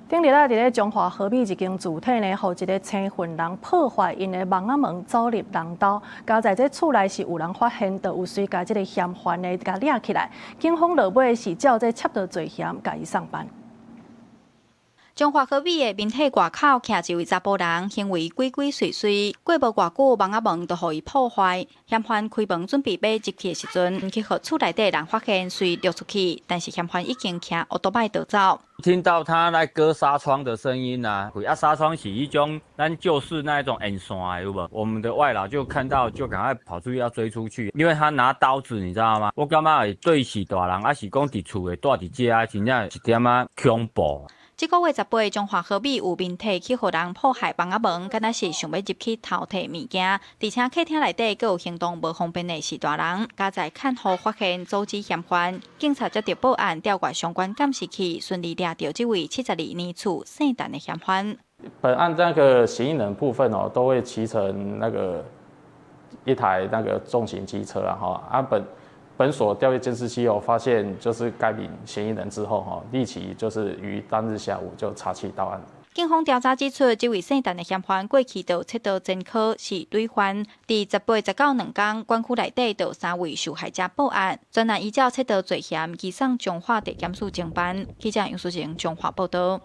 頂日啊，佇咧彰化和美一間住宅呢，予一个青雲人破壞𪜶的網仔門，走入人兜。佳哉這厝內是有人發現，就有隨共這个嫌犯呢，共掠起來。警方落尾是照這竊盜罪嫌，共伊送辦。彰化和美的民宅外口徛一位查埔人，行為鬼鬼祟祟，過無偌久，網仔門就予伊破壞。嫌犯開門準備欲入去的時陣，去予厝內底人發現，遂掠出去。但是嫌犯已經騎歐多擺逃走。聽到他來割紗窗的聲音啊，啊紗窗是一種咱舊式那一種沿線的，有無？我們的外勞就看到，就趕快跑出去要追出去，因為他拿刀子，你知道嗎？我感覺會對是大人，抑是講佇厝的住佇遮，真正一點仔恐怖。這個月18，彰化和美有民宅去予人破壞網仔門，敢若是想欲入去偷提物件，而且客廳內底閣有行動無方便的是大人，佳哉看護發現阻止嫌犯，警察接著報案調閱相關監視器，順利掠著這位72年次姓陳的嫌犯。本案那個嫌疑人部分哦，都會騎乘那個一台那個重型機車啊，哈啊本所調閱監視器後，發現就是該名嫌疑人之後，哈，立即就是於當日下午就查緝到案。警方調查指出，這位姓陳的嫌犯過去就竊盜前科，是累犯。佇18、19兩工，管區內底就有三位受害者報案，全案依照竊盜罪嫌移送彰化地檢署偵辦。記者楊淑晴彰化報道。